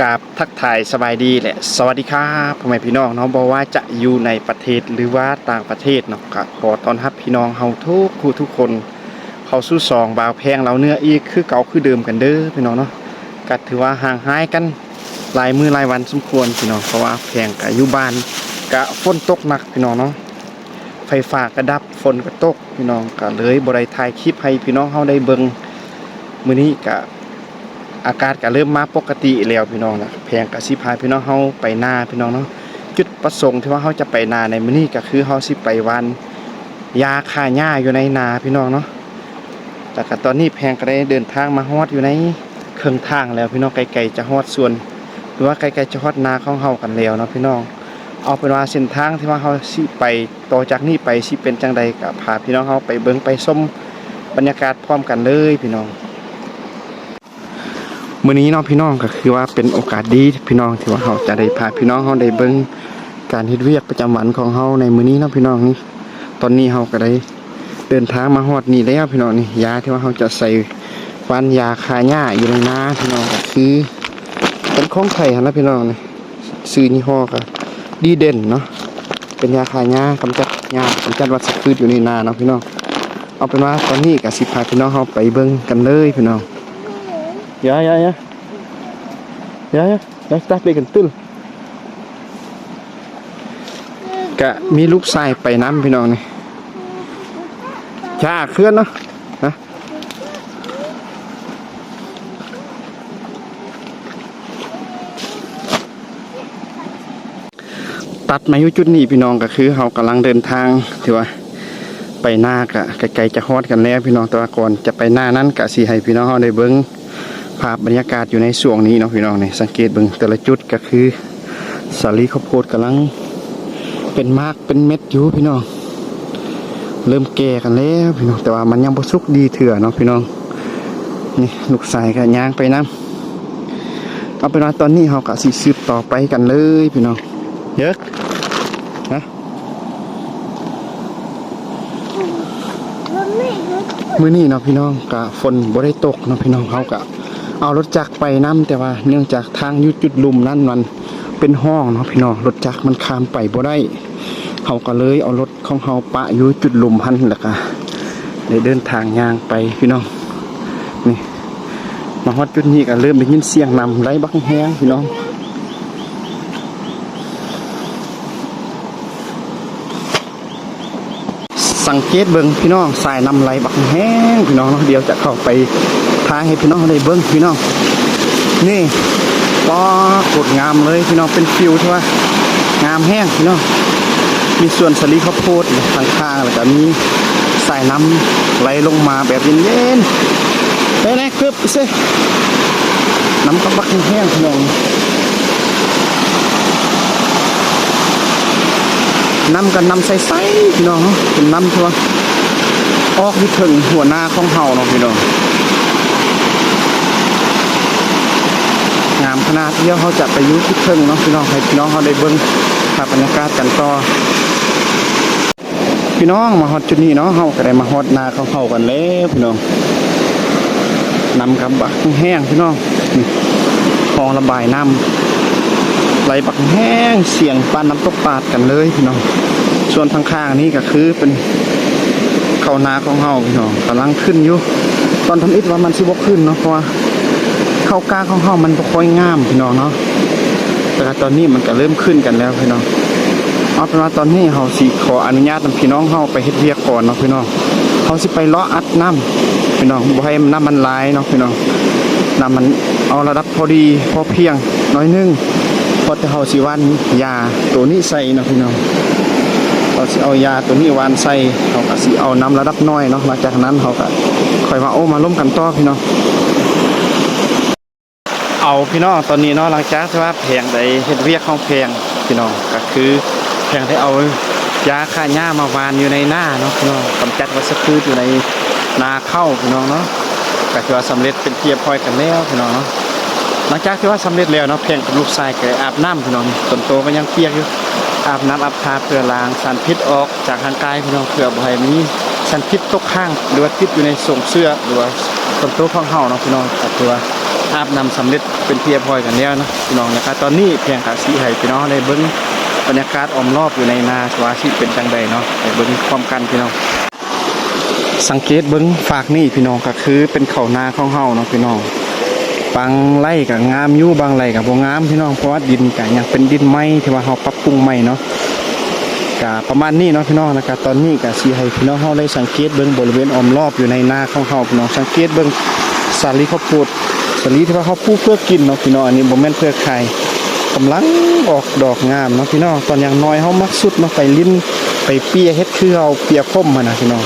ກາບທັກທາຍສະບາຍດີ ແລະ ສະຫວັດດີຄັບ ພໍ່ແມ່ພີ່ນ້ອງເນາະ, ບໍ່ວ່າຈະຢູ່ໃນປະເທດ ຫຼືວ່າຕ່າງປະເທດເນາະ, ກະຂໍຕ້ອນຮັບພີ່ນ້ອງເຮົາທຸກຜູ້ທຸກຄົນ ເຂົ້າສູ່ຊ່ອງບ່າວແພງລາວເໜືອອີກຄືເກົ່າຄືເດີມກັນເດີພີ່ນ້ອງເນາະ. ກະຖືວ່າຫ່າງຫາຍກັນຫຼາຍມື້ຫຼາຍວັນສົມຄວນພີ່ນ້ອງ, ເພາະວ່າແພງກະຢູ່ບ້ານ ກະຝົນຕົກໜັກພີ່ນ້ອງເນາະ, ໄຟຟ້າກະດັບ ຝົນກະຕົກພີ່ນ້ອງ, ກະເລີຍບໍ່ໄດ້ຖ່າຍຄລິບໃຫ້ພີ່ນ້ອງເຮົາໄດ້ເບິ່ງ. ມື້ນີ້ກະ ອາກາດກະເລີ່ມມາປົກກະຕິແລ້ວພີ່ນ້ອງນະ, ແພງກະຊິພາພີ່ນ້ອງເຮົາໄປນາພີ່ນ້ອງເນາະ. ຈຸດປະສົງທີ່ວ່າເຮົາຈະໄປນາໃນມື້ນີ້ກະຄືເຮົາຊິໄປຫວ່ານຢາຂ້າຫຍ້າຢູ່ໃນນາພີ່ນ້ອງເນາະ. ແລ້ວກະຕອນນີ້ແພງກະໄດ້ເດີນທາງມາຮອດຢູ່ໃນເຄິ່ງທາງແລ້ວພີ່ນ້ອງ, ໃກ້ໆຈະຮອດສວນ ຫຼືວ່າໃກ້ໆຈະຮອດນາຂອງເຮົາກັນແລ້ວເນາະພີ່ນ້ອງ. ເອົາເປັນວ່າເສັ້ນທາງທີ່ວ່າເຮົາຊິໄປ ຕໍ່ຈາກນີ້ໄປຊິເປັນຈັ່ງໃດ ກະພາພີ່ນ້ອງເຮົາໄປເບິ່ງໄປຊົມບັນຍາກາດພ້ອມກັນເລີຍພີ່ນ້ອງ. ມື້ນີ້ເນາະພີ່ນ້ອງ ກະຄືວ່າເປັນໂອກາດດີພີ່ນ້ອງ ທີ່ວ່າເຮົາຈະໄດ້ພາພີ່ນ້ອງເຮົາໄດ້ເບິ່ງການເຮັດວຽກປະຈຳວັນຂອງເຮົາໃນມື້ນີ້ເນາະພີ່ນ້ອງ. ນີ້ ຕອນນີ້ເຮົາກະໄດ້ເດີນທາງມາຮອດນີ້ແລ້ວພີ່ນ້ອງ. ນີ້ ຢາທີ່ວ່າເຮົາຈະໃສ່ຫວ່ານຢາຂ້າຫຍ້າຢູ່ໃນນາພີ່ນ້ອງ ກະຄືເປັນຂອງໄທຫັ້ນລະພີ່ນ້ອງ. ນີ້ ຊື່ຍີ່ຫໍ້ກະດີເດັ່ນເນາະ, ເປັນຢາຂ້າຫຍ້າ ກຳຈັດຫຍ້າ ກຳຈັດວັດສະພືດຢູ່ໃນນາເນາະພີ່ນ້ອງ. ເອົາເປັນວ່າຕອນນີ້ກະຊິພາພີ່ນ້ອງເຮົາໄປເບິ່ງກັນເລີຍພີ່ນ້ອງ. ຢ່າ ຢ່າ ຢ່າ ຢ່າ ຢ່າ ຢ່າ ສະຕາເບກັນຕຶ້ນ. ກະມີລູກຊາຍໄປນຳພີ່ນ້ອງ. ນີ້ ຊ້າເຄື່ອນເນາະ ນະ. ຕັດມາຢູ່ຈຸດນີ້ພີ່ນ້ອງ ກະຄືເຮົາກຳລັງເດີນທາງ ຖືວ່າໄປນາກະໃກ້ໆຈະຮອດກັນແລ້ວພີ່ນ້ອງ. ແຕ່ວ່າກ່ອນຈະໄປນານັ້ນ ກະຊິໃຫ້ພີ່ນ້ອງເຮົາໄດ້ເບິ່ງພາບບັນຍາກາດຢູ່ໃນຊ່ວງນີ້ເນາະພີ່ນ້ອງ. ນີ້ ສັງເກດເບິ່ງແຕ່ລະຈຸດ ກະຄືສາລີເຂົ້າໂພດກຳລັງເປັນໝາກເປັນເມັດຢູ່ພີ່ນ້ອງ, ເລີ່ມແກ່ກັນແລ້ວພີ່ນ້ອງ ແຕ່ວ່າມັນຍັງບໍ່ສຸກດີເທື່ອເນາະພີ່ນ້ອງ. ນີ້ ລູກຊາຍກະຍ່າງໄປນຳ. ເອົາເປັນວ່າຕອນນີ້ເຮົາກະຊິສືບຕໍ່ໄປກັນເລີຍພີ່ນ້ອງ. ເອີ ນະ ມື້ນີ້ເນາະພີ່ນ້ອງ ກະຝົນບໍ່ໄດ້ຕົກເນາະພີ່ນ້ອງ. ເຮົາກະເອົາລົດຈັກໄປນຳ ແຕ່ວ່າເນື່ອງຈາກທາງຢູ່ຈຸດລຸ່ມນັ້ນມັນເປັນຮ່ອງເນາະພີ່ນ້ອງ, ລົດຈັກມັນຂ້າມໄປບໍ່ໄດ້, ເຮົາກະເລີຍເອົາລົດ ຂອງເຮົາປະຢູ່ຈຸດລຸ່ມຫັ້ນ ແລ້ວກະໄດ້ເດີນທາງຍ່າງໄປພີ່ນ້ອງ. ນີ້ ມາຮອດຈຸດນີ້ກະເລີ່ມໄດ້ຍິນສຽງນ້ຳໄຫຼບັກແຮງພີ່ນ້ອງ. ສັງເກດເບິ່ງພີ່ນ້ອງ ສາຍນ້ຳໄຫຼບັກແຮງພີ່ນ້ອງເນາະ. ດຽວຈະເຂົ້າໄປຖ່າຍໃຫ້ພີ່ນ້ອງໄດ້ເບິ່ງພີ່ນ້ອງ. ນີ້ ປາ ໂຄດງາມເລີຍພີ່ນ້ອງ, ເປັນວິວທີ່ວ່າງາມແຮງພີ່ນ້ອງ. ມີສວນສາລີເຂົ້າໂພດຂ້າງໆ ແລ້ວກະມີສາຍນ້ຳໄຫຼລົງມາແບບເຢັນໆ. ໄປແນ່ ເກີບເຊ ນ້ຳກະບັກແຮງພີ່ນ້ອງ. ນ້ຳກະນ້ຳໃສໆ ພີ່ນ້ອງເນາະ, ເປັນນ້ຳທີ່ວ່າອອກຢູ່ເທິງຫົວໜ້າຂອງເຮົາເນາະພີ່ນ້ອງ. ງາມຂະໜາດ. ດຽວເຮົາຈະໄປຢູ່ຈຸດເທິງເນາະພີ່ນ້ອງ, ໃຫ້ພີ່ນ້ອງເຮົາໄດ້ເບິ່ງພາບບັນຍາກາດກັນຕໍ່. ພີ່ນ້ອງ ມາຮອດຈຸດນີ້ເນາະ, ເຮົາກະໄດ້ມາຮອດນາຂອງເຮົາກັນແລ້ວພີ່ນ້ອງ. ນ້ຳກະບັກແຮງພີ່ນ້ອງ, ນີ້ ຮ່ອງລະບາຍນ້ຳໄຫຼບັກແຮງ, ສຽງປານນ້ຳຕົກປາດກັນເລີຍພີ່ນ້ອງ. ສ່ວນທາງຂ້າງນີ້ກະຄືເປັນເຂົ້ານາຂອງເຮົາພີ່ນ້ອງ, ກຳລັງຂຶ້ນຢູ່. ຕອນທຳອິດວ່າມັນຊິບໍ່ຂຶ້ນເນາະ, ເພາະວ່າເຂົ້າກ້າຂອງເຮົາມັນບໍ່ຄ່ອຍງາມພີ່ນ້ອງເນາະ. ແຕ່ວ່າຕອນນີ້ມັນກະເລີ່ມຂຶ້ນກັນແລ້ວພີ່ນ້ອງ. ເອົາເປັນວ່າຕອນນີ້ເຮົາຊິຂໍອະນຸຍາດນຳພີ່ນ້ອງເຮົາໄປເຮັດວຽກກ່ອນເນາະພີ່ນ້ອງ. ເຮົາຊິໄປເລາະອັດນ້ຳພີ່ນ້ອງ, ບໍ່ໃຫ້ນ້ຳມັນຫຼາຍເນາະພີ່ນ້ອງ, ນ້ຳມັນເອົາລະດັບພໍດີພໍພຽງໜ້ອຍໜຶ່ງ. ເພາະແຕ່ເຮົາຊິຫວ່ານຢາໂຕນີ້ໃສ່ເນາະພີ່ນ້ອງ, ເຮົາຊິເອົາຢາໂຕນີ້ຫວ່ານໃສ່, ເຮົາກະຊິເອົານ້ຳລະດັບໜ້ອຍເນາະ. ຫຼັງຈາກນັ້ນເຮົາກະຄ່ອຍມາໂອ້ມາລົມກັນຕໍ່ພີ່ນ້ອງ. ເອົາ ພີ່ນ້ອງ ຕອນນີ້ເນາະ ຫຼັງຈາກທີ່ວ່າແພງໄດ້ເຮັດວຽກຂອງແພງພີ່ນ້ອງ, ກະຄືແພງໄດ້ເອົາຢາຂ້າຫຍ້າມາຫວ່ານຢູ່ໃນນາເນາະພີ່ນ້ອງ, ກຳຈັດວັດສະພືດຢູ່ໃນນາເຂົ້າພີ່ນ້ອງເນາະ, ກະຖືວ່າສຳເລັດເປັນທີ່ຮຽບຮ້ອຍກັນແລ້ວພີ່ນ້ອງເນາະ. ຫຼັງຈາກທີ່ວ່າສຳເລັດແລ້ວເນາະ, ແພງກັບລູກຊາຍກະໄດ້ອາບນ້ຳພີ່ນ້ອງ, ສ່ວນໂຕກະຍັງປຽກຢູ່, ອາບນ້ຳອາບທ່າເພື່ອລ້າງສານພິດອອກຈາກຮ່າງກາຍພີ່ນ້ອງ, ເພື່ອບໍ່ໃຫ້ມີສານພິດຕົກຄ້າງ ຫຼືວ່າຕິດຢູ່ໃນໂສ້ງເສື້ອ ຫຼືວ່າສ່ວນໂຕຂອງເຮົາເນາະພີ່ນ້ອງ. ກະຖືວ່າ ອາບນ້ຳສຳເລັດເປັນທີ່ຮຽບຮ້ອຍກັນແລ້ວເນາະພີ່ນ້ອງ. ແລ້ວກະຕອນນີ້ແພງກະຊິໃຫ້ພີ່ນ້ອງໄດ້ເບິ່ງບັນຍາກາດອ້ອມລອບຢູ່ໃນນາວ່າຊິເປັນຈັ່ງໃດເນາະ, ໄປເບິ່ງພ້ອມກັນພີ່ນ້ອງ. ສັງເກດເບິ່ງຟາກນີ້ພີ່ນ້ອງ ກະຄືເປັນເຂົ້ານາຂອງເຮົາເນາະພີ່ນ້ອງ. ບາງໄຮ່ກະງາມຢູ່ ບາງໄຮ່ກະບໍ່ງາມພີ່ນ້ອງ ເພາະວ່າດິນກະຍັງເປັນດິນໃໝ່ທີ່ວ່າເຮົາປັບປຸງໃໝ່ເນາະ. ກະປະມານນີ້ເນາະພີ່ນ້ອງ. ແລ້ວກະຕອນນີ້ກະຊິໃຫ້ພີ່ນ້ອງເຮົາໄດ້ສັງເກດເບິ່ງບໍລິເວນອ້ອມລອບຢູ່ໃນນາຂອງເຮົາພີ່ນ້ອງ. ສັງເກດເບິ່ງສາລີເຂົ້າໂພດ ສາລີທີ່ວ່າເຮົາປູກເພື່ອກິນເນາະພີ່ນ້ອງ, ອັນນີ້ບໍ່ແມ່ນເພື່ອຂາຍ ກຳລັງອອກດອກງາມເນາະພີ່ນ້ອງ. ຕອນຍັງນ້ອຍເຮົາມັກສຸດເນາະ ໄປຫຼິ້ນໄປເປຍເຮັດຄືເຮົາເປຍຂົມຫັ້ນນະພີ່ນ້ອງ.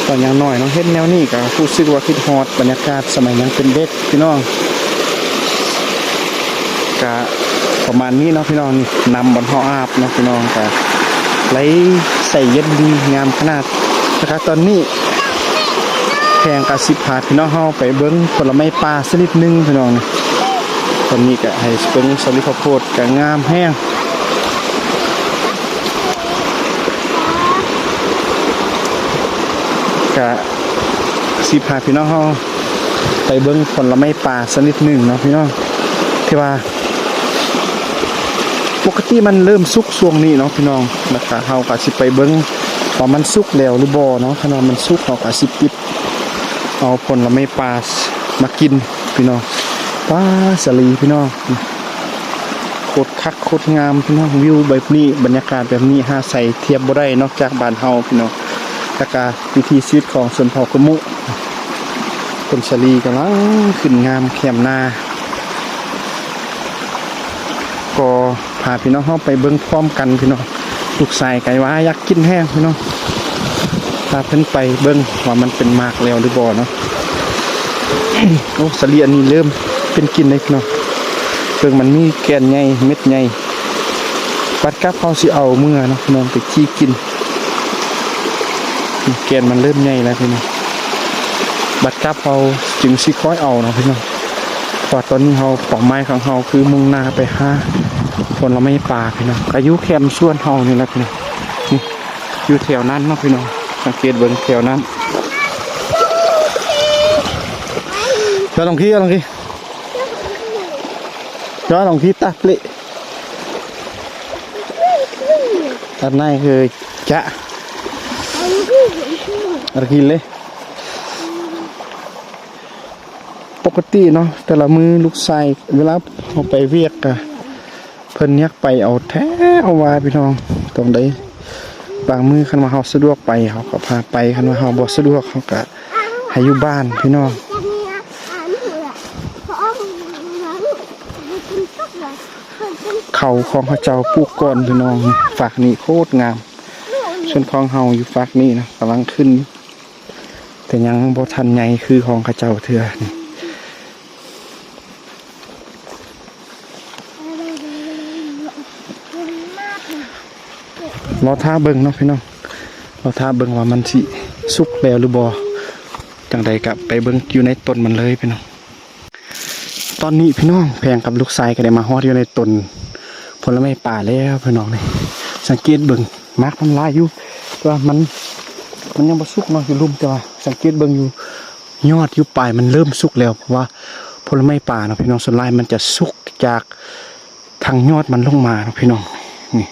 ຕອນຍັງນ້ອຍເນາະ ເຫັນແນວນີ້ກະຮູ້ສຶກວ່າຄິດຮອດບັນຍາກາດສະໄໝຍັງເປັນເດັກພີ່ນ້ອງ. ກະປະມານນີ້ເນາະພີ່ນ້ອງ. ນີ້ ນ້ຳບ່ອນເຮົາອາບເນາະພີ່ນ້ອງ ກະໄຫຼໃສເຢັນດີງາມຂະໜາດ. ແລ້ວກະຕອນນີ້ແພງກະຊິພາພີ່ນ້ອງເຮົາໄປເບິ່ງຜົນລະໄມ້ປ່າຊະນິດໜຶ່ງພີ່ນ້ອງ. ຕອນນີ້ກະໃຫ້ເບິ່ງສາລີເຂົ້າໂພດ ກະງາມແຮງ. ກະຊິພາພີ່ນ້ອງເຮົາໄປເບິ່ງຜົນລະໄມ້ປ່າຊະນິດໜຶ່ງເນາະພີ່ນ້ອງ ທີ່ວ່າ ປົກກະຕິມັນເລີ່ມສຸກຊ່ວງນີ້ເນາະພີ່ນ້ອງ. ແລ້ວກະເຮົາກະຊິໄປເບິ່ງວ່າມັນສຸກແລ້ວຫຼືບໍ່ເນາະ. ຄັນວ່າມັນສຸກເຮົາກະຊິປິດເອົາຜົນລະໄມ້ປ່າມາກິນພີ່ນ້ອງ. ປາສາລີພີ່ນ້ອງ ໂຄດຄັກໂຄດງາມພີ່ນ້ອງ. ວິວແບບນີ້ ບັນຍາກາດແບບນີ້ຫາໃສທຽບບໍ່ໄດ້ນອກຈາກບ້ານເຮົາພີ່ນ້ອງ. ແລ້ວກະວິຖີຊີວິດຂອງຊົນເຜົ່າກຶມມຸ ຕົ້ນສາລີກຳລັງຂຶ້ນງາມແຄມນາ ກໍພາພີ່ນ້ອງເຮົາໄປເບິ່ງພ້ອມກັນພີ່ນ້ອງ. ລູກຊາຍກະວ່າຢາກກິນແຮງພີ່ນ້ອງ ພາເພິ່ນໄປເບິ່ງວ່າມັນເປັນໝາກແລ້ວຫຼືບໍ່ເນາະ. ໂອ້ ສາລີອັນນີ້ເລີ່ມເປັນກິ່ນເດ້ພີ່ນ້ອງ. ເບິ່ງ ມັນມີແກ່ນໃຫຍ່ເມັດໃຫຍ່ ບັດກັບເຮົາຊິເອົາເມືອເນາະພີ່ນ້ອງ ໄປຈີ່ກິນ. ແກ່ນມັນເລີ່ມໃຫຍ່ແລ້ວພີ່ນ້ອງ ບັດກັບເຮົາຈຶ່ງຊິຄ່ອຍເອົາເນາະພີ່ນ້ອງ. ເພາະວ່າຕອນນີ້ເຮົາ ເປົ້າໝາຍຂອງເຮົາຄືມຸ່ງໜ້າໄປຫາຜົນລະໄມ້ປ່າພີ່ນ້ອງ ກະຢູ່ແຄມສວນເຮົານີ້ແຫຼະພີ່ນ້ອງ. ນີ້ ຢູ່ແຖວນັ້ນເນາະພີ່ນ້ອງ ສັງເກດເບິ່ງແຖວນັ້ນ. ຈະລົງທີ່ ຈະລົງທີ່ ຈະລົງທີ່ ຕາເປະ ອັນນັ້ນຄືຈະ ອັນກິນເລີຍ. ປົກກະຕິເນາະ ແຕ່ລະມື້ລູກຊາຍເວລາເຮົາໄປວຽກກະ ເພິ່ນຢາກໄປເອົາແທ້ເອົາວ່າພີ່ນ້ອງ. ຕ້ອງໄດ້ ບາງມື້ຄັນວ່າເຮົາສະດວກໄປ ເຮົາກະພາໄປ, ຄັນວ່າເຮົາບໍ່ສະດວກ ເຮົາກະໃຫ້ຢູ່ບ້ານພີ່ນ້ອງ. ເຂົ້າຂອງເຂົາເຈົ້າປູກກ່ອນພີ່ນ້ອງ. ຟາກນີ້ໂຄດງາມ ສ່ວນຂອງເຮົາຢູ່ຟາກນີ້ນະ ກຳລັງຂຶ້ນ ແຕ່ຍັງບໍ່ທັນໃຫຍ່ຄືຂອງເຂົາເຈົ້າເທື່ອ. ລໍຖ້າເບິ່ງເນາະພີ່ນ້ອງ ລໍຖ້າເບິ່ງວ່າມັນຊິສຸກແລ້ວຫຼືບໍ່. ຈັ່ງໃດກະໄປເບິ່ງຢູ່ໃນຕົ້ນມັນເລີຍພີ່ນ້ອງ. ຕອນນີ້ພີ່ນ້ອງ ແພງກັບລູກຊາຍກະໄດ້ມາຮອດຢູ່ໃນຕົ້ນຜົນລະໄມ້ປ່າແລ້ວພີ່ນ້ອງ. ນີ້ ສັງເກດເບິ່ງ ໝາກມັນຫຼາຍຢູ່ ແຕ່ວ່າມັນ ມັນຍັງບໍ່ສຸກເນາະ ຢູ່ລຸ່ມ. ແຕ່ວ່າສັງເກດເບິ່ງຢູ່ ຍອດຢູ່ປາຍມັນເລີ່ມສຸກແລ້ວ ເພາະວ່າຜົນລະໄມ້ປ່າເນາະພີ່ນ້ອງ ສ່ວນຫຼາຍມັນຈະສຸກຈາກທາງຍອດມັນລົງມາເນາະພີ່ນ້ອງ. ນີ້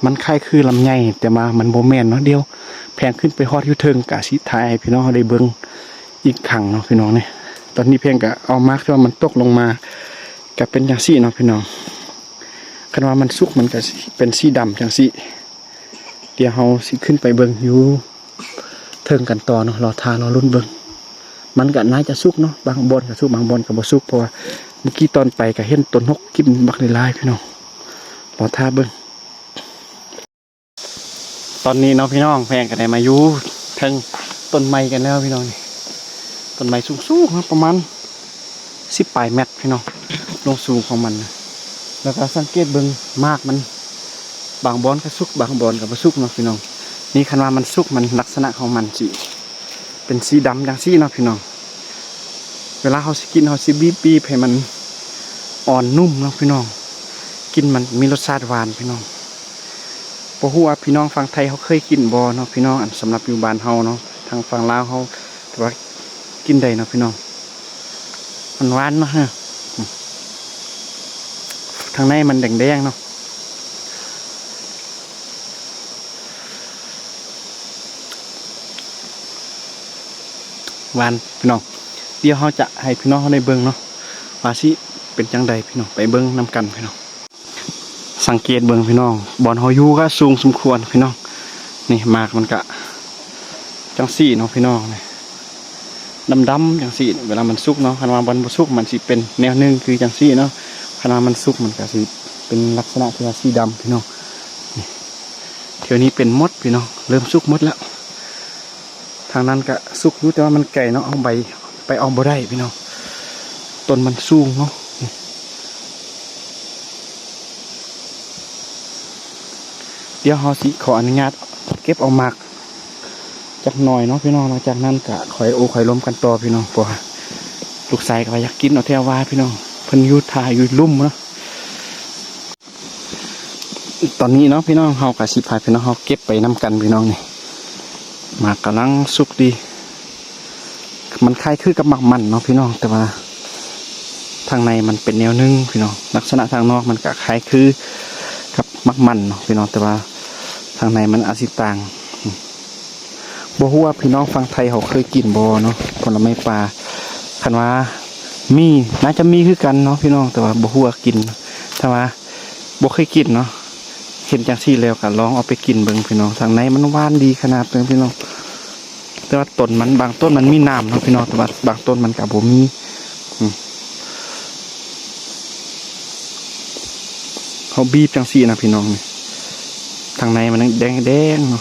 ມັນຄ້າຍຄືລຳໄຍ ແຕ່ວ່າມັນບໍ່ແມ່ນເນາະ. ດຽວແພງຂຶ້ນໄປຮອດຢູ່ເທິງ ກະຊິຖ່າຍໃຫ້ພີ່ນ້ອງເຮົາໄດ້ເບິ່ງອີກຄັ້ງເນາະພີ່ນ້ອງ. ນີ້ ຕອນນີ້ແພງກະເອົາໝາກທີ່ວ່າມັນຕົກລົງມາ ກະເປັນຈັ່ງຊີ້ເນາະພີ່ນ້ອງ. ຄັນວ່າມັນສຸກມັນກະຊິເປັນສີດຳຈັ່ງຊີ້. ດຽວເຮົາຊິຂຶ້ນໄປເບິ່ງຢູ່ເທິງກັນຕໍ່ເນາະ ລໍຖ້າລໍລຸ້ນເບິ່ງ. ມັນກະໜ້າຈະສຸກເນາະ ບາງບ່ອນກະສຸກ ບາງບ່ອນກະບໍ່ສຸກ ເພາະວ່າມື້ກີ້ຕອນໄປກະເຫັນຕົ້ນຫົກກິ່ນບັກຫຼາຍໆ ພີ່ນ້ອງ. ລໍຖ້າເບິ່ງ. ຕອນນີ້ເນາະພີ່ນ້ອງ ແພງກະໄດ້ມາຢູ່ເທິງຕົ້ນໄມ້ກັນແລ້ວພີ່ນ້ອງ. ນີ້ ຕົ້ນໄມ້ສູງໆເນາະ ປະມານ ສິບປາຍແມັດພີ່ນ້ອງ ລວາມສູງຂອງມັນນະ. ແລ້ວກະສັງເກດເບິ່ງໝາກມັນ ບາງບ່ອນກະສຸກ ບາງບ່ອນກະບໍ່ສຸກເນາະພີ່ນ້ອງ. ນີ້ຄັນວ່າມັນສຸກ ມັນລັກສະນະຂອງມັນຊິເປັນສີດຳຈັ່ງຊີ້ເນາະພີ່ນ້ອງ. ເວລາເຮົາຊິກິນ ເຮົາຊິບີບໆໃຫ້ມັນອ່ອນນຸ້ມເນາະພີ່ນ້ອງ ກິນມັນມີລົດຊາດຫວານພີ່ນ້ອງ. ບໍ່ຮູ້ວ່າພີ່ນ້ອງຝັ່ງໄທເຮົາເຄີຍກິນບໍ່ເນາະພີ່ນ້ອງ. ອັນສຳລັບຢູ່ບ້ານເຮົາເນາະ ທາງຝັ່ງລາວເຮົາ ແຕ່ວ່າກິນໄດ້ເນາະພີ່ນ້ອງ. ມັນຫວານເນາະ ທາງໃນມັນແດງໆເນາະ ຫວານພີ່ນ້ອງ. ດຽວເຮົາຈະໃຫ້ພີ່ນ້ອງເຮົາໄດ້ເບິ່ງເນາະ ວ່າຊິເປັນຈັ່ງໃດພີ່ນ້ອງ ໄປເບິ່ງນຳກັນພີ່ນ້ອງ. ສັງເກດເບິ່ງພີ່ນ້ອງ ບ່ອນເຮົາຢູ່ກໍສູງສົມຄວນພີ່ນ້ອງ. ນີ້ໝາກມັນກະຈັ່ງຊີ້ເນາະພີ່ນ້ອງ ນີ້ດຳໆຈັ່ງຊີ້ ເວລາມັນສຸກເນາະ. ຄັນວ່າມັນບໍ່ສຸກມັນຊິເປັນແນວໜຶ່ງຄືຈັ່ງຊີ້ເນາະ ຄັນວ່າມັນສຸກມັນກະຊິເປັນລັກສະນະທີ່ວ່າສີດຳພີ່ນ້ອງ. ນີ້ ແຖວນີ້ເປັນໝົດພີ່ນ້ອງ ເລີ່ມສຸກໝົດແລ້ວ. ທາງນັ້ນກະສຸກຢູ່ ແຕ່ວ່າມັນໄກເນາະ ເອົາໃບໄປເອົາບໍ່ໄດ້ພີ່ນ້ອງ ຕົ້ນມັນສູງເນາະ. ດຽວເຮົາຊິຂໍອະນຸຍາດເກັບເອົາໝາກຈັກໜ່ອຍເນາະພີ່ນ້ອງ. ຫຼັງຈາກນັ້ນກະຄ່ອຍໂອ້ຄ່ອຍລົມກັນຕໍ່ພີ່ນ້ອງ ເພາະວ່າລູກຊາຍກໍວ່າຢາກກິນເອົາແທ້ວ່າພີ່ນ້ອງ ເພິ່ນຢູ່ຖ້າຢູ່ລຸ່ມເນາະ. ຕອນນີ້ເນາະພີ່ນ້ອງ ເຮົາກໍຊິພາພີ່ນ້ອງເຮົາເກັບໄປນຳກັນພີ່ນ້ອງ. ນີ້ໝາກກຳລັງສຸກດີ ມັນຄ້າຍຄືກັບໝາກມັນເນາະພີ່ນ້ອງ ແຕ່ວ່າທາງໃນມັນເປັນແນວໜຶ່ງພີ່ນ້ອງ. ລັກສະນະທາງນອກມັນກໍຄ້າຍຄືກັບໝາກມັນເນາະພີ່ນ້ອງ ແຕ່ວ່າທາງໃນມັນອາດຊິຕ່າງ. ບໍ່ຮູ້ວ່າພີ່ນ້ອງຝັ່ງໄທເຮົາເຄີຍກິນບໍ່ເນາະ ຜົນລະໄມ້ປ່າ. ຄັນວ່າມີ ໜ້າຈະມີຄືກັນເນາະພີ່ນ້ອງ ແຕ່ວ່າບໍ່ຮູ້ວ່າກິນ ຖ້າວ່າບໍ່ເຄີຍກິນເນາະ ເຫັນຈັ່ງຊີ້ແລ້ວກໍລອງເອົາໄປກິນເບິ່ງພີ່ນ້ອງ. ທາງໃນມັນຫວານດີຂະໜາດເລີຍພີ່ນ້ອງ ແຕ່ວ່າຕົ້ນມັນ ບາງຕົ້ນມັນມີໜາມເນາະພີ່ນ້ອງ ແຕ່ວ່າບາງຕົ້ນມັນກໍບໍ່ມີ. ອືມ ເຮົາບີບຈັ່ງຊີ້ນະພີ່ນ້ອງ ນີ້ ທາງໃນມັນແດງໆເນາະ.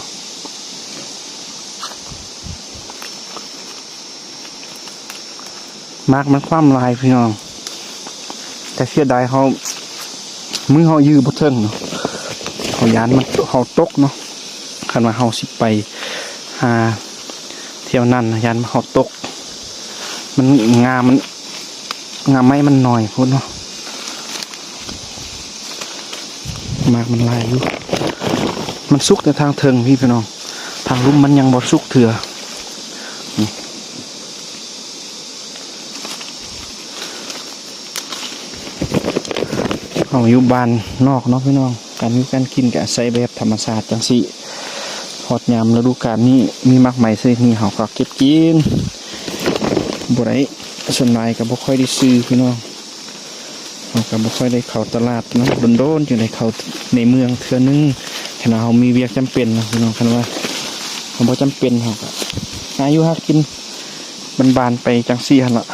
ໝາກມັນຄວາມຫຼາຍພີ່ນ້ອງ ແຕ່ເສຍດາຍເຮົາ ມືເຮົາຢື້ບໍ່ເຖິງເນາະ ເຮົາຢ້ານມັນ ເຮົາຕົກເນາະ. ຄັນວ່າເຮົາຊິໄປຫາແຖວນັ້ນ ຢ້ານເຮົາຕົກ ມັນ ງ່າ ມັນ ງ່າໄມ້ມັນໜ້ອຍໂພດເນາະ. ໝາກມັນຫຼາຍຢູ່ ມັນສຸກແຕ່ທາງເທິງພີ້ພີ່ນ້ອງ ທາງລຸ່ມມັນຍັງບໍ່ສຸກເທື່ອ. ເຮົາຢູ່ບ້ານນອກເນາະພີ່ນ້ອງ ການຢູ່ການກິນກະໃຊ້ແບບທຳມະຊາດຈັ່ງຊີ້. ຮອດຍາມລະດູການນີ້ ມີໝາກໄມ້ຊະນິດນີ້ ເຮົາກໍເກັບກິນ ບໍ່ໄດ້ ສ່ວນຫຼາຍກໍບໍ່ຄ່ອຍໄດ້ຊື້ພີ່ນ້ອງ. ເຮົາກໍບໍ່ຄ່ອຍໄດ້ເຂົ້າຕະຫຼາດເນາະ ດົນໆຈຶ່ງໄດ້ເຂົ້າໃນເມືອງເທື່ອໜຶ່ງ ຄັນວ່າເຮົາມີວຽກຈຳເປັນເນາະພີ່ນ້ອງ. ຄັນວ່າເຮົາບໍ່ຈຳເປັນ ເຮົາກໍຫາຢູ່ຫາກິນບ້ານໆໄປຈັ່ງຊີ້ຫັ້ນລະ.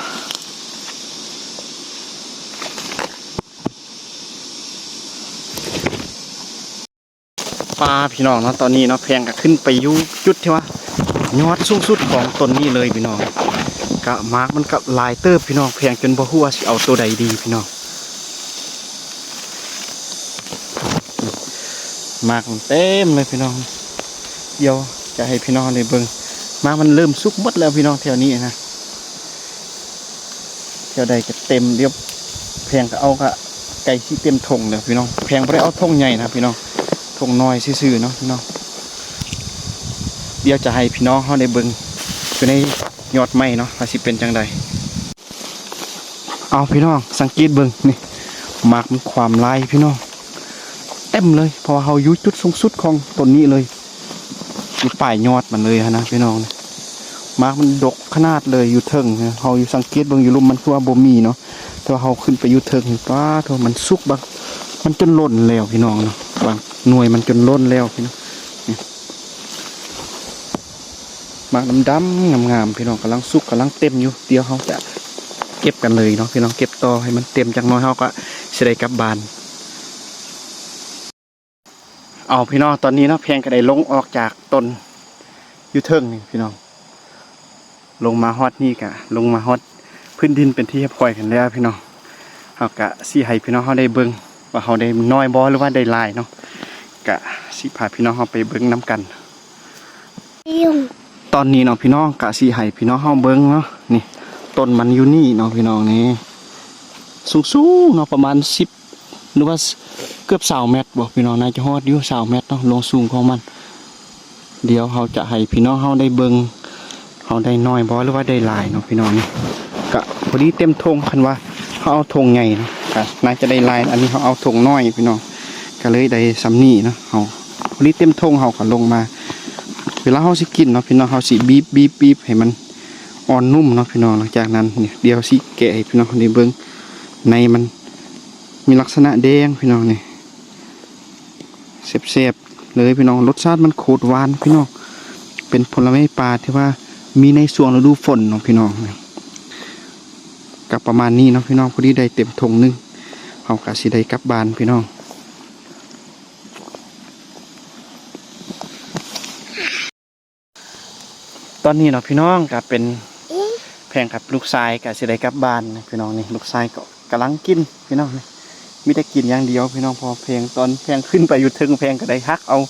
ປ່າພີ່ນ້ອງເນາະ ຕອນນີ້ເນາະ ແພງກໍຂຶ້ນໄປຢູ່ຈຸດທີ່ວ່າຍອດສູງສຸດຂອງຕົ້ນນີ້ເລີຍພີ່ນ້ອງ. ກະໝາກມັນກໍຫຼາຍເຕີບພີ່ນ້ອງ ແພງຈົນບໍ່ຮູ້ວ່າຊິເອົາໂຕໃດດີພີ່ນ້ອງ. ໝາກມັນເຕັມເລີຍພີ່ນ້ອງ ດຽວຈະໃຫ້ພີ່ນ້ອງໄດ້ເບິ່ງ. ໝາກມັນເລີ່ມສຸກໝົດແລ້ວພີ່ນ້ອງ ແຖວນີ້ນະ. ແຖວໃດກໍເຕັມ ດຽວແພງກໍເອົາ ກໍໃກ້ຊິເຕັມຖົງແລ້ວພີ່ນ້ອງ. ແພງບໍ່ໄດ້ເອົາຖົງໃຫຍ່ນະພີ່ນ້ອງ ຖົງນ້ອຍຊື່ໆເນາະພີ່ນ້ອງ. ດຽວຈະໃຫ້ພີ່ນ້ອງເຮົາໄດ້ເບິ່ງຢູ່ໃນຍອດໄມ້ເນາະ ວ່າຊິເປັນຈັ່ງໃດ. ເອົາພີ່ນ້ອງ ສັງເກດເບິ່ງນີ້ ໝາກມັນຄວາມຫຼາຍພີ່ນ້ອງ ເຕັມເລີຍ ເພາະວ່າເຮົາຢູ່ຈຸດສູງສຸດຂອງຕົ້ນນີ້ເລີຍ ຢູ່ປາຍຍອດມັນເລີຍຫັ້ນນະພີ່ນ້ອງ. ໝາກມັນດົກຂະໜາດເລີຍ ຢູ່ເທິງ ເຮົາຢູ່ສັງເກດເບິ່ງຢູ່ລຸ່ມມັນຄືວ່າບໍ່ມີເນາະ ແຕ່ວ່າເຮົາຂຶ້ນໄປຢູ່ເທິງ ປ້າໂທ້ ມັນສຸກບາງ ມັນຈົນຫຼົ່ນແລ້ວພີ່ນ້ອງເນາະ ບາງໜ່ວຍມັນຈົນຫຼົ່ນແລ້ວພີ່ນ້ອງ. ນີ້ ໝາກດຳໆງາມໆ ພີ່ນ້ອງ ກຳລັງສຸກ ກຳລັງເຕັມຢູ່. ດຽວເຮົາຈະເກັບກັນເລີຍເນາະພີ່ນ້ອງ ເກັບຕໍ່ໃຫ້ມັນເຕັມຈັກໜ້ອຍ ເຮົາກໍຊິໄດ້ກັບບ້ານ. ເອົາພີ່ນ້ອງ ຕອນນີ້ເນາະ ແພງກໍໄດ້ລົງອອກຈາກຕົ້ນຢູ່ເທິງນີ້ພີ່ນ້ອງ ລົງມາຮອດນີ້ກະ ລົງມາຮອດພື້ນດິນເປັນທີ່ຮຽບຮ້ອຍກັນແລ້ວພີ່ນ້ອງ. ເຮົາກະຊິໃຫ້ພີ່ນ້ອງເຮົາໄດ້ເບິ່ງວ່າເຮົາໄດ້ໜ້ອຍບໍ່ ຫຼືວ່າໄດ້ຫຼາຍເນາະ ກະຊິພາພີ່ນ້ອງເຮົາໄປເບິ່ງນຳກັນ. ຕອນນີ້ເນາະພີ່ນ້ອງ ກະຊິໃຫ້ພີ່ນ້ອງເຮົາເບິ່ງເນາະ ນີ້ ຕົ້ນມັນຢູ່ນີ້ເນາະພີ່ນ້ອງ ນີ້ ສູງໆເນາະ ປະມານສິບ ຫຼືວ່າເກືອບຊາວແມັດບໍ່ພີ່ນ້ອງ ໜ້າຈະຮອດຢູ່ຊາວແມັດເນາະ ລວງສູງຂອງມັນ. ດຽວເຮົາຈະໃຫ້ພີ່ນ້ອງເຮົາໄດ້ເບິ່ງ ເຮົາໄດ້ໜ້ອຍບໍ່ ຫຼືວ່າໄດ້ຫຼາຍເນາະພີ່ນ້ອງ. ນີ້ກະ ເ ພໍດີເຕັມຖົງ ຄັນວ່າເຮົາເອົາຖົງໃຫຍ່ເນາະ ກໍໜ້າຈະໄດ້ຫຼາຍ ອັນນີ້ເຮົາເອົາຖົງນ້ອຍພີ່ນ້ອງ ກໍເລີຍໄດ້ສ່ຳນີ້ເນາະ. ເຮົາພໍດີເຕັມຖົງ ເຮົາກໍລົງມາ ເວລາເຮົາຊິກິນເນາະພີ່ນ້ອງ ເຮົາຊິບີບໆໆໃຫ້ມັນອ່ອນນຸ້ມເນາະພີ່ນ້ອງ. ຫຼັງຈາກນັ້ນນີ້ ດຽວຊິແກະໃຫ້ພີ່ນ້ອງໄດ້ເບິ່ງ ໃນມັນມີລັກສະນະແດງພີ່ນ້ອງນີ້ ແຊບໆ ເລີຍພີ່ນ້ອງ. ລົດຊາດມັນໂຄດຫວານພີ່ນ້ອງ ເປັນຜົນລະໄມ້ປ່າທີ່ວ່າມີໃນຊ່ວງລະດູຝົນເນາະພີ່ນ້ອງ. ກໍປະມານນີ້ເນາະພີ່ນ້ອງ ພໍດີໄດ້ເຕັມຖົງໜຶ່ງ ເຮົາກໍຊິໄດ້ກັບບ້ານພີ່ນ້ອງ. ຕອນນີ້ເນາະພີ່ນ້ອງ ກໍເປັນແພງກັບລູກຊາຍກໍຊິໄດ້ກັບບ້ານພີ່ນ້ອງ. ນີ້ລູກຊາຍກໍກຳລັງກິນພີ່ນ້ອງ ນີ້ມີແຕ່ກິນຢ່າງດຽວພີ່ນ້ອງ. ເພາະວ່າແພງ ຕອນແພງຂຶ້ນໄປຢູ່ເທິງ ແພງກໍໄດ້ຫັກເອົາ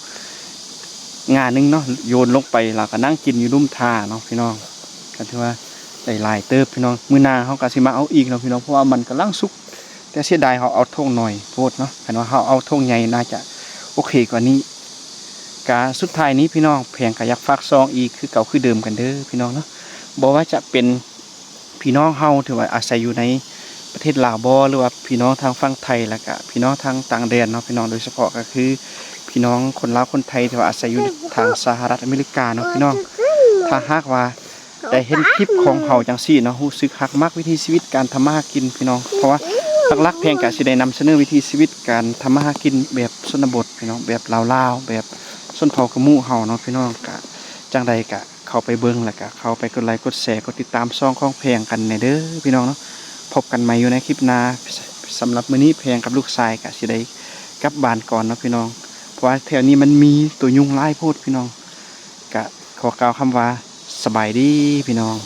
ງ່າໜຶ່ງເນາະ ໂຍນລົງໄປ ແລ້ວກໍນັ່ງກິນຢູ່ລຸ່ມທ່າເນາະພີ່ນ້ອງ. ກໍຖືວ່າໄດ້ຫຼາຍເຕີບພີ່ນ້ອງ. ມື້ໜ້າເຮົາກໍຊິມາເອົາອີກເນາະພີ່ນ້ອງ ເພາະວ່າມັນກຳລັງສຸກ ແຕ່ເສຍດາຍເຮົາເອົາຖົງໜ້ອຍໂພດເນາະ. ຄັນວ່າເຮົາເອົາຖົງໃຫຍ່ໜ້າຈະໂອເຄກວ່ານີ້. ກະສຸດທ້າຍນີ້ພີ່ນ້ອງ ແພງກະຢາກຝາກຊ່ອງອີກຄືເກົ່າຄືເດີມກັນເດີພີ່ນ້ອງເນາະ. ບໍ່ວ່າຈະເປັນພີ່ນ້ອງເຮົາທີ່ວ່າອາໄສຢູ່ໃນປະເທດລາວບໍ ຫຼືວ່າພີ່ນ້ອງທາງຝັ່ງໄທ ແລ້ວກະພີ່ນ້ອງທາງຕ່າງແດນເນາະພີ່ນ້ອງ ໂດຍສະເພາະກໍຄືພີ່ນ້ອງຄົນລາວຄົນໄທທີ່ວ່າອາໄສຢູ່ທາງສະຫະລັດອາເມລິກາເນາະພີ່ນ້ອງ. ຖ້າຫາກວ່າ ໄດ້ເຫັນຄລິບຂອງເຮົາຈັ່ງຊີ້ເນາະ ຮູ້ສຶກຮັກມັກວິຖີຊີວິດການທຳມາຫາກິນພີ່ນ້ອງ. ເພາະວ່າຫຼັກໆແພງກະຊິໄດ້ນຳສະເໜີວິຖີຊີວິດການທຳມາຫາກິນແບບຊົນນະບົດພີ່ນ້ອງ ແບບລາວໆ ແບບຊົນເຜົ່າກະໝູ່ເຮົາເນາະພີ່ນ້ອງ. ກະຈັ່ງໃດກະເຂົ້າໄປເບິ່ງ ແລ້ວກະເຂົ້າໄປກົດໄລກົດແຊ ກົດຕິດຕາມຊ່ອງຂອງແພງກັນແດ່ເດີພີ່ນ້ອງເນາະ. ພົບກັນໃໝ່ຢູ່ໃນຄລິບໜ້າ. ສຳລັບມື້ນີ້ແພງກັບລູກຊາຍກະຊິໄດ້ກັບບ້ານກ່ອນເນາະພີ່ນ້ອງ ເພາະວ່າແຖວນີ້ມັນມີໂຕຍຸງຫຼາຍໂພດພີ່ນ້ອງ. ກະຂໍກ່າວຄຳວ່າສະບາຍດີພີ່ນ້ອງ.